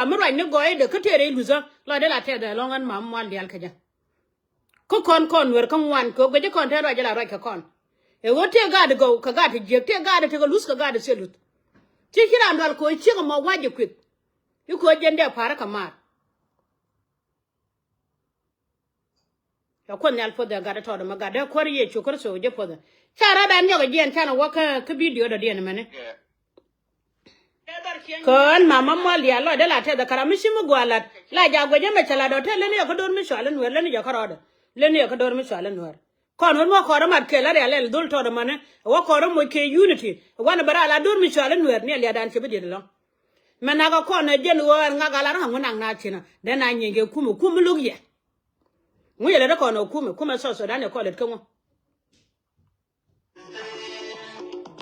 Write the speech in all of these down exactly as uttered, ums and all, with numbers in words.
Ami ruac ni gɔɔyädɛ kä tëë rɛy luthä lɔcdɛ la tɛth ɛlɔ̱ŋ ɛn mam mual diaal kɛ jɛ. Kä kɔn kɔn Nuäär kä ŋuan kɛ ɣöö guic kɔn te ruac la ruac kɛ kɔn. Ɛ ɣöö tëë gaat gɔw kɛ gaat ti jiäk, tëë gaat tekɛ luth kɛ gaat thil luth. Ti ci raan dual kɛ ɣöö ciek ɛmɔ wac ɛ kueth. I̱ kɛ ɣöö jɛn dee pa̱a̱r kä maar. Ɛ Kuoth Nhial puɔth ɛ gat ɛ tɔɔt ɛmɛ gat dee Kuäär Yecu Kritho jɛ puɔth ɛ. Ca rɔ̱dan nyɔk ɛ jiɛn canɛ wä kä, kä bidio dɔ̱diɛn ɛmɛni. Kɛ ɣän mama mual diaal lɔcdɛ la tɛth ɛ kɛ ram mi ci mi gɔaa lat la jaak guɛc ɛmɛ cɛ lat ɔ te leni jɛ kä do̱r mi cɔal i̱ Nuäär, leni jɛ kä rɔɔdɛ. Leni jɛ kä do̱r mi cɔal i̱ Nuäär. Kɔn ɣän wä kɔɔr ɛ mat kɛl a rial ɛl dhol tɔɔt ɛmɛni ɛ wä kɔɔr ɛ moc kɛ unity ɛ wanɛ bɛ raal a do̱r mi cɔal i̱ Nuäär ni ɛ liaatdan cɛ bi diet ɛlɔ̱ŋ. Mɛ nak ɛ kɔn ɛ jɛn ɣöö ɛn ŋak a lar ŋak ŋun nak na cinä dee na nyieeny kɛ kumɛ kum mi lo̱k yɛ. Ŋu yɛ lät ɛ kɔn ɛ kumɛ, kumɛ South Sudan ɛ kɔn lät kä ŋu.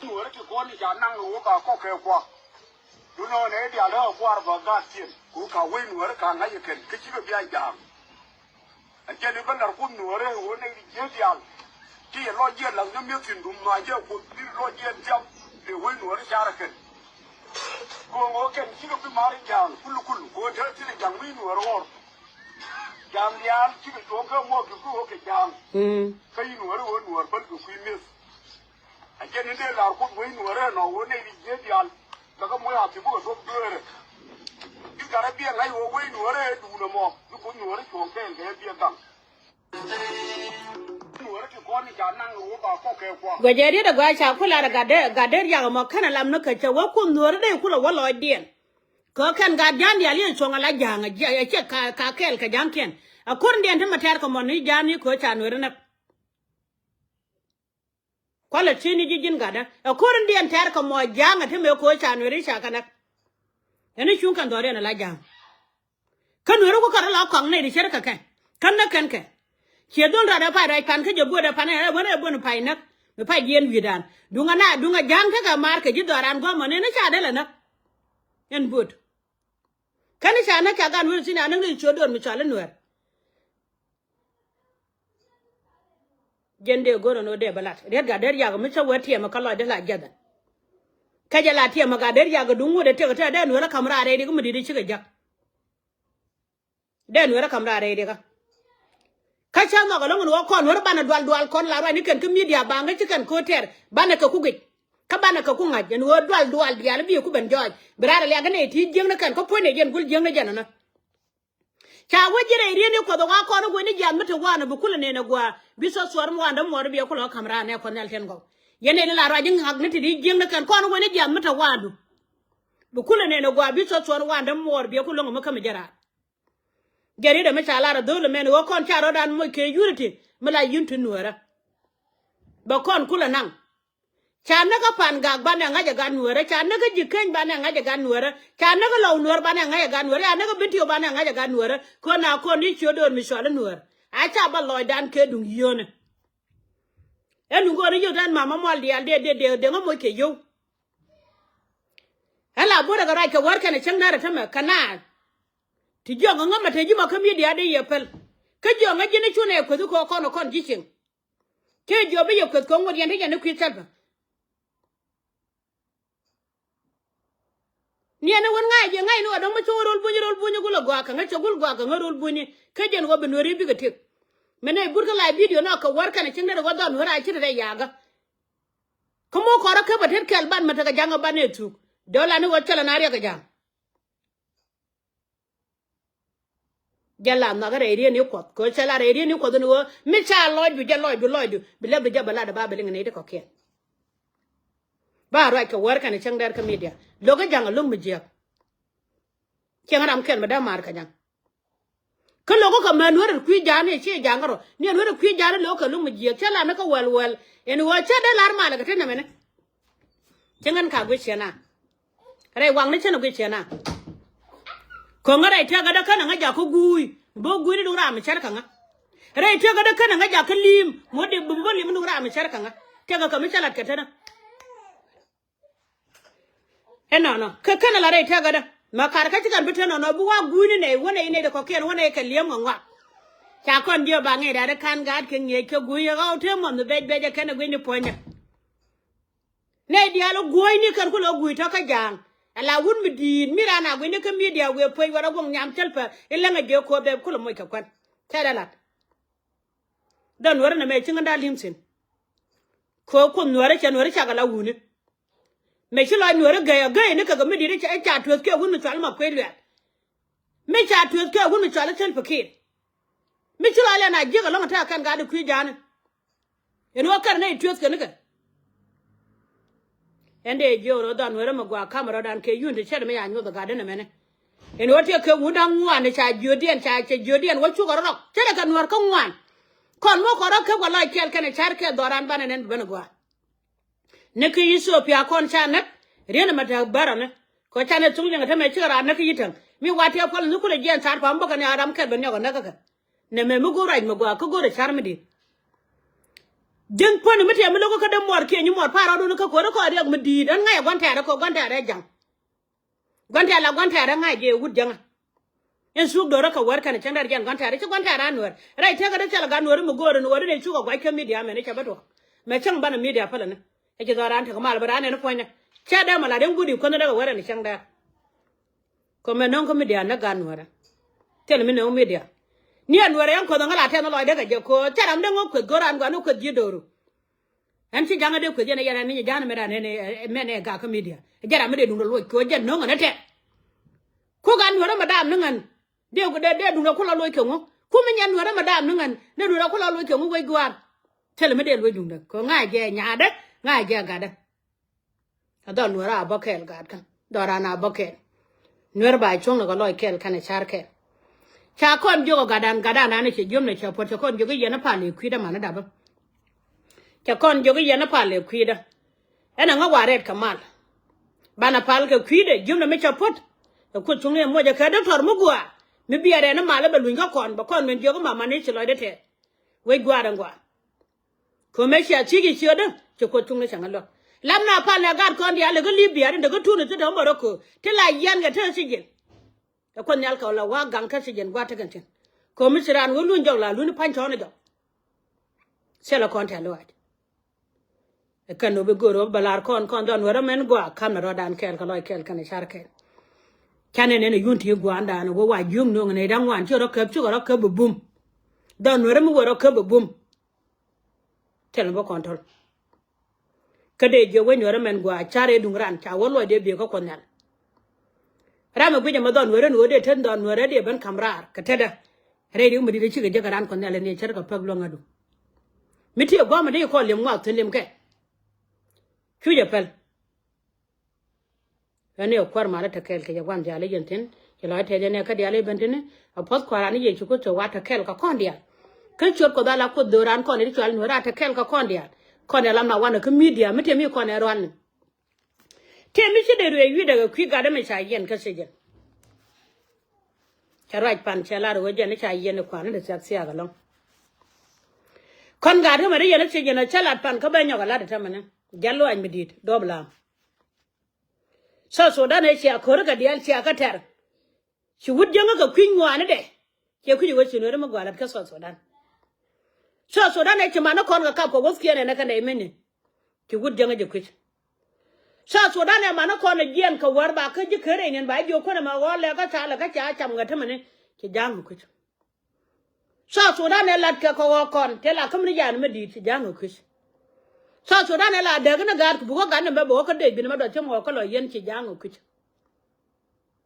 Nuɔri ti kɔn i̱ ca naŋ i̱ wä ba kɔk kɛ kuak. Dunɔ nɛ i̱ dial dee ɛ kuar ba gaat tiɛn ku ka wec nuɔri ka ŋa̱c ɛ kɛn kä cikɛ bia ja̱a̱ŋ. Ɛ jɛn i̱ bä lar kun nuɔri i̱ wä nɛ i̱ jiee dial. Ti yɛ lɔc jiɛn laŋ ni mi̱eth thi̱n dum ma jɛ kuoth bi lɔc jiɛn thiam. Dee wec nuɔri car ɛ kɛn. Go̱o̱ŋ ɣöö kɛn cikɛ bi mar i̱ ja̱a̱ŋ kul kul go̱o̱n te thil i̱ ja̱ŋ mi nuɔr ɣɔr. Ja̱a̱ŋ diaal cikɛ cuɔ̱ɔ̱ŋ kä muɔɔk ti kui̱ ɣöö kɛ ja̱a̱ŋ. Kä yi nuɔr i̱ ɣöö nuɔr bäl kɛ kui̱ mi̱eth. A jɛn in dee la̱r kuoth wec nuɔr ɛn ɔ ɣöö nɛy ti jiee diaal. Bɛ kä muɔc a ti bikɛ thuɔ̱k dueerɛ. Bi gat rɔ biɛ ŋa̱c ɣöö wec nuɔr ɛ duun ɛmɔ bi kuoth nuɔr i̱ cuɔ̱ɔ̱ŋ kɛɛl kɛ ɛ biɛ gaŋ. Guɛ jɛ riet a gua ca ku lar gat de, gat de riak mɔ kɛn a lam ni kɛ cɛ wä kun nuɔri de ku lɔ wä lɔcdiɛn. Kɛ kɛn gat ja̱a̱n dial yɛ cuɔ̱ŋ a la ja̱a̱ŋ a cɛ ka, ka kɛɛl kɛ ja̱a̱ŋkiɛn. A ko̱r diɛn ti ma tɛr kɛ mɔ ni ja̱a̱n ni kɛ ca nuɔri nɛ. Kualɛ ci ni ji̱ ji̱n gatdä ɛ ko̱r in diɛn tɛr kɛ mɔ ja̱a̱ŋ ɛ ti mëë ko̱ ca nueri ca kɛ näk. Ɛn i̱ cuŋ kɛn dhɔriɛn ala ja̱a̱ŋ. Kä nueri ku kärä la kɔaŋ nɛy ti cär kɛ kɛ kä näk kɛn kɛ. Ciɛ dhol rɔɔdɛ pay ruac pan kä jɛ buɔ̱ɔ̱dɛ pan ɛ wänɛ ɛ buɔ̱n pay näk mi pay jiɛn wi̱i̱dan. Duŋä na duŋä ja̱a̱ŋ tekɛ maar kɛ ji̱ dhɔran gua̱a̱mɔ nɛn i̱ ca dee lɛ näk. Ɛn buɔ̱t. Kɛn i̱ ca näk ca gan weri thi̱n a näk ni ciö do̱r mi cɔal i̱ nuɛr. Jɛn dee go̱r ɛn ɣöö dee bä lat riɛt gat der yak mi cä wee tiɛmɛ kä lɔcdä la jiɛth ɛn. Kä jɛ la tiɛmɛ gat der yak duŋ ŋot ɛ tiɛk ɛ tɛk dee nuɛr ɛ ka̱m raar rɛy riɛk mi di̱t ɛ cikɛ jak. Dee nuɛr ɛ ka̱m raar rɛy riɛk kä. Kä cä nhɔk ɛlɔ̱ŋ ɛn ɣöö kɔn nuɛr banɛ dual dual kɔn la ruacni kɛn kä midia baŋ kä ci kɛn ko̱ tɛr banɛ kɛ ku guic. Kä banɛ kɛ ku ŋa̱c ɛn ɣöö dual dual diaal bi ku ben jɔɔc bi raar ɛ liak kä nɛy ti jiäkni kɛn kä puɔ̱nydɛ jɛn gul jiäkni jɛn ɛnɔ. Ca wä ji̱ rɛy rieni kuɔth ɛ wa kɔn i̱ gueni jiath mi te wanɛ bi kulɛ nɛn ɛ gua bi thɔth thuɔr mi wandɛ muɔɔr biɛ kulɛ ɣä ka̱m raan ɛ kuɔth nhial tiɛn gɔw. Yɛn nɛn la ruac i̱ ŋak ni te di jiäkni kɛn kɔn i̱ gueni jiath mi te wandu. Bi kulɛ nɛn ɛ gua bi thɔth thuɔr mi wandɛ muɔɔr biɛ kulɛ ŋä mi kämi jɛ raan. Jɛ riet ɛmɛ ca lar ɛ dho̱l ɛmɛn ɣöö kɔn ca rɔ̱dan moc kɛ unity mi la unity nueerä. Bɛ kɔn kulɛ naŋ. Ca näk kä pan gak banɛ ŋa̱c ɛ gat nueerä, ca näk kä ji̱ keny banɛ ŋa̱c ɛ gat nueerä, ca näk kä lɔw nueer banɛ ŋa̱c ɛ gat nueerä, ca näk kä bitio banɛ ŋa̱c ɛ gat nueerä. Kön a kɔn i̱ ciö do̱r mi cɔal i̱ nueer a ca bä lɔcdan kɛ duŋ yio̱o̱nɛ. Ɛn nuŋ kɔn i̱ yio̱w tɛn mama mual diaal dee dee dee dee ŋä moc kɛ yio̱w. Ɛn la bo̱rɛ kɛ ruac kɛ wär kɛnɛ cäŋ närɛ tämɛ kɛ naath. Ti jiɔk ŋä ŋämɛ te ji̱ mɔ kä midia dee yɛ päl. Kä jiɔk ŋä ji̱n i̱ cunɛ kueth i̱ kɔɔk kɔn ɛ kɔn ji̱ cieŋ. Cä jiɔk bi yɛ kueth kɛ ŋot yɛn ti yɛn i̱ kui̱ thɛlpä. Niɛn i̱ wän ŋa̱c jiɛ ŋa̱c ni ɣɔ̱ dɔ̱ŋ mi cä wä rol buny rol buny i̱ gul ɛ gɔaa kɛ ŋä cɛ gul gɔaa kɛ ŋä rol buny i̱ kä jɛn ɣɔ̱ bi nueri bikɛ tiek. Mɛn i̱ burkä la bidio nɔ kɛ wär kɛnɛ cieŋ derɛ ɣɔ̱ dhɔn nueri a ci te rɛy yakä. Kä mo̱o̱k kɔrä kä bä tet kɛl ban mɛ tekɛ ja̱ŋ ɛ ban ɛ thuk. Dee ɣöö la ni ɣöö cä lɛ na riɛk ɛ ja̱ŋ. Jɛ la nhɔakä rɛy rieni kuɔth kɛ ɣöö cɛ la rɛy rieni kuɔth ni ɣöö mi ca lɔcdu jɛ lɔcdu lɔcdu bi lɛpdu jɛ bɛ lat ɛ ba bɛ liŋ nɛy ti kɔ̱kiɛn. Ba ruac kɛ wär kɛnɛ cäŋ dɛr kä midia lo̱k kä ja̱ŋ ɛ lo̱k mi jiääk. Cieŋ ram kɛl mi dee maar kɛ ja̱ŋ. Kä lo̱k kä kɛ män wä rɛl kui̱ ja̱a̱n ni ciɛ ja̱a̱n kärɔ ni ɛn wä rɛl kui̱ ja̱a̱n ni lo̱k kɛ lo̱k mi jiääk cä la ni kä wäl wäl. Ɛn ɣöö cä dee lar malɛ kɛ ti nɛmɛni. Cä ŋän ka guic ciɛ na. Rɛy waŋni cä ni guic ciɛ na. Ko̱ŋä rɛy tiɛkä dee känɛ ŋä jakä guuy. Bo̱ guuy ni duŋ ram mi cär kä ŋä. Rɛy tiɛkä dee känɛ ŋä jakä li̱i̱m ŋuɔ̱t di bi bo̱ li̱i̱m ni duŋ ram mi cär kä ŋä. Tiɛkä kɛ mi cä lat kɛ tänä. Ɛnɔnɔ kä känɛ la rɛy tiɛkä dee ma kar kä ci kɛn bi te nɔnɔ bi wa guuy ni nɛy wä nɛy nɛy dee kɔ̱kiɛn wä nɛy kɛ li̱e̱m ŋɔak ŋɔak. Ca kɔn jiɛ ba ŋɛy da̱a̱ dee ka̱n gaat kɛ ŋi̱eec kɛ guuy ɛ ɣaw te muɔnh bi bɛc bɛc ɛ kɛn ɛ gui̱ny ni puɔ̱nydɛ. Nɛy diaal ɛ guɔ̱ɔ̱cni kɛn ku lɔ gui̱i̱c tɔ̱ kä ja̱a̱ŋ. Ala wut mi di̱i̱t mi raan a gui̱ni kä midia wëë puec wä rɔ guɔ̱ŋ nyam cäl pɛ i̱ läŋ a jiɛ ko̱o̱p bɛɛp kulɛ moc kɛ kuän. Cɛ dee lat. Dhɔn nuäri nɛ mɛ ci ŋän da̱a̱ li̱m thi̱n. Kɛ kuoth nuäri cɛ nuäri cakɛ la wuni. Mɛ ci lɔc nuäri gɛy a gɛy ni kɛ kɛ mi di̱i̱t i̱ ca tueth kiɛ wut mi cual ma kuec luɛɛl. Mi ca tueth kiɛ wut mi cual i̱ cäl pɛ kiir. Mi ci lɔc lɛn a jiäk ɛlɔ̱ŋ ɛ tɛ̈ kɛn gat i̱ kui̱ ja̱a̱ni. Ɛn ɣöö kɛn nɛy tueth kɛn kɛ. Ɛn dee jiök rɔ dhɔn wee rɔ mi gɔaa ka̱m rɔ̱dan kɛ yun ti cɛt mi ya nyuɔth ɛ gatdä nɛmɛni. Ɛn ɣöö tiɛ kɛ wun da̱ŋ ŋuan ca jiötdiɛn ca cɛ jiötdiɛn wä cukɛ rɔ rɔk cɛ lɛ kɛ nuɔr kä ŋuan. Kɔn muk kɔn rɔ kep kɛ lɔc kɛl kɛnɛ ca̱r kɛ dhɔran banɛ nɛn bi ben ɛ gɔaa. Ni kä Ithiopia kɔn ca näk riet ɛmɛ te bärɔni. Kɛ ca nɛ thuk liŋ ɛ te mɛ cikɛ raan näk kä yi̱täŋ mi wa tiɛ puɔl ni kulɛ jiɛn thaar pam bä kɛn ya ram kɛl bɛ niɔk ɛ näk kä kɛ. Nɛ mɛ mi go̱o̱r ruac mi gɔaa kä go̱o̱r ɛ ca̱r mi di̱i̱t. Ji̱n puɔ̱ni mi tiɛm mi lo̱k kä dee muɔɔr kiɛ nyi muɔɔr pa̱a̱r rɔɔdun kä ko̱ri kɔɔr riɛk mi di̱i̱t ɛn ŋa̱c ɛ gua̱n tɛ̈rɛ kɛ gua̱n tɛ̈rɛ ja̱ŋ. Gua̱n tɛ̈rɛ la gua̱n tɛ̈rɛ ŋa̱c jɛ wut jäŋä. In thuk do̱rä kɛ wär kɛnɛ cäŋ dɛr jɛn gua̱n tɛ̈rɛ ci gua̱n tɛ̈rɛ a nuäär rɛy tëkä dee thil ɛ gat nuäär mi go̱o̱r in wä dee cuk ɛ gua̱c kä midia mɛn i̱ cɛ bä tuɔɔk. Mɛ cäŋ banɛ midia pälä ni ɛ ci dhɔran tekɛ mal bä raan ɛn puɔ̱nydɛ. Cɛ dee mɛ la den guut i̱ kuänh dee kɛ wär ɛn cäŋ dɛr. Kɛ mɛ nöŋ kä midia näk gat nuäärä. Thil mi nöŋ midia. Ni ɛ nuäärä yɛn kuäth ɛ ŋä la tɛth ni lɔcdä kɛ jɛ ko̱o̱r cɛ ram dee ŋä kueth go̱o̱r raan gua̱n ni kueth ji̱ do̱ru. Ɛn ci ja̱ŋä dee kueth yɛn ɛ yɛn ɛ ni ja̱a̱n mɛ dan ɛn mɛn ɛ gak kä midia. Ɛ jɛ ram mi dee duŋdɛ loc kɛ ɣöö jɛ nöŋ ɛn ɛ tɛth. Ku gat nuäärä mɛ daam ni ŋän. Dee dee dee duŋdɛ ku la loc kɛ ŋu ku mi nyɛ nuäärä mɛ daam ni ŋän dee duŋdɛ ku la loc kɛ ŋu wec gua̱a̱r. Thilɛ mi dee loc duŋdɛ kɛ ŋa̱c jɛ nyaatdä ŋa̱c jɛ gatdä. A dhɔl nuäärä a bä kɛɛl gatkä dhɔl raan a bä kɛɛl. Nuäärä ba cuɔ̱ŋ ni kɛ lɔc kɛɛl kɛnɛ ca̱r kɛɛl. Ca kɔn jiök ɛ gatdan gatdan an cɛ jiöm ni cɛ puɔ̱t cɛ kɔn jiök i̱ yɛn i̱ pal i̱ kui̱dä man i̱ dapä. Cɛ kɔn jiök i̱ yɛn i̱ pal i̱ kui̱dä. Ɛn ɛ ŋä wa rɛɛt kɛ mal. Banɛ pal kɛ kui̱dɛ jiöm ni mi cɛ puɔ̱t. Ɛ kuoth cuŋni ɛ muɔc ɛ kɛ dɔktɔr mi gua̱a̱ mi biɛɛr ɛn i̱ mal i̱ bɛ luny kä kɔn bɛ kɔn min jiök i̱ mamani ci lɔcdä tɛɛth. Wec gua̱a̱r ɛn gua̱a̱. Kome cia thiec i̱ ciötdä ci kuoth cuŋni cäŋ ɛ luäk. Lam na pal nɛ gat kɔn diaal ikä Libia tin te kä Tunis tin te kä Morocco ti la yiɛn kɛ te thiec jin. Ɛ kuoth nhial kɛ la wa̱a̱ gaŋ kä thiec jin gua̱a̱r tekɛn tin. Kome ci raan wä luny jɔk la luny pa̱ny tɔ̱ɔ̱n ɛ jɔk. Thilɛ kɔn tɛ̈th lɔaac. Ɛ kɛn ɣöö bi go̱o̱r ɣöö bɛ la̱r kɔn kɔn dhɔn wärä mɛn gɔaa ka̱m ni rɔ̱dan kɛɛl kɛ lɔc kɛɛl kɛnɛ ca̱r kɛɛl. Canɛ nɛn ɛ yun ti gua̱a̱ndan ɣöö wa jiöŋ nööŋ nɛy da̱ŋ ŋuan ci rɔ käp cukɛ rɔ käp bɛ bum. Dhɔn wärä mi wä rɔ käp bɛ bum. Thilɛ bä kɔn tɔl. Kä dee jiɛ wec nuäärä mɛn gua̱a̱ ca̱r ëë duŋ ran ca wä luɔc dee biëë kä kuɔth nhial. Ram ɛ guic ɛmɛ dhɔn nuäärä ni ɣöö dee tet dhɔn nuäärä dee ben ka̱m raar kɛ tetdä. Rɛy ri̱w mi di̱t ɛ cikɛ jek kɛ ran kuɔth nhial ɛn yɛ cär kɛ päk luäŋädu. Mi ti ɛ gua̱a̱m ɛ dee kɔn li̱em ŋuak thi̱n li̱em kɛ. Cuc ɛ päl. Ɣän i̱ ɛ kuäär mal i̱ te kɛɛl kɛ jɛ gua̱n diaal i̱ yɛn thi̱n. Ci lɔc tɛth yɛn ɛ kä diaal i̱ ben thi̱n i̱ a puɔ̱th kua̱ran i̱ Yecu Kritho wa te kɛɛl kɛ kɔn diaal. Kä ciöt Kuɔth ala Kuoth dho̱ran kɔn i̱ ti cual nueer a te kɛɛl kɛ kɔn diaal. Kɔn ɛ lam na wanɛ kä midia mi tëë mi kɔn ɛ rualni. Tëë mi ci dee ruëë wi̱i̱dɛ kɛ kui̱ gatdä mi ca yiɛn kä thiec jɛn. Cɛ ruac pan cɛ lar ɣöö jɛn i̱ ca yiɛn i̱ kua̱r ni ti thia̱k thia̱a̱k ɛlɔ̱ŋ. Kɔn gatdä mɛ ri yɛn i̱ thiec jɛn ɛ cä lat pan kä bɛ nyɔk ɛ lat ɛ tämɛ ni. Jɛn luaac mi di̱i̱t duɔ̱p la̱a̱m. South Sudan ɛ cia ko̱ri kɛ diaal cia kä tɛr. Ci wut jäŋä kɛ kui̱ny ŋuanidɛ. Ciɛ kui̱c ɛ wec ci nueeri mi gua̱a̱ la̱t kä South Sudan. South Sudan ɛ ci man ni kɔn kɛ kap kɛ wuɔ̱thkiɛn ɛn ɛ kɛn ɛ imini. Ci wut jäŋä jɛ kui̱c. South Sudan ɛ man ni kɔn ɛ jiɛn kɛ wäär ba kä ji̱ ker rɛy niɛn ba jiök kuän ɛmɛ ɣɔl lɛ kä ca lɛ kä ca cam ɣä tämɛni. Ci ja̱a̱ŋ kɛ kui̱c. South Sudan ɛ lat kɛ kɛ ɣɔɔ kɔn tëë la kä mi ni yan mi di̱i̱t ci ja̱a̱ŋ ɛ kui̱c. South Sudan ɛ la däk ni gaat ku buk kä gat ni mɛ bɛ wä kä dee ji̱n mɛ dɔ̱th cä mɔɔk kä lɔ yɛn ci ja̱a̱ŋ ɛ kui̱c.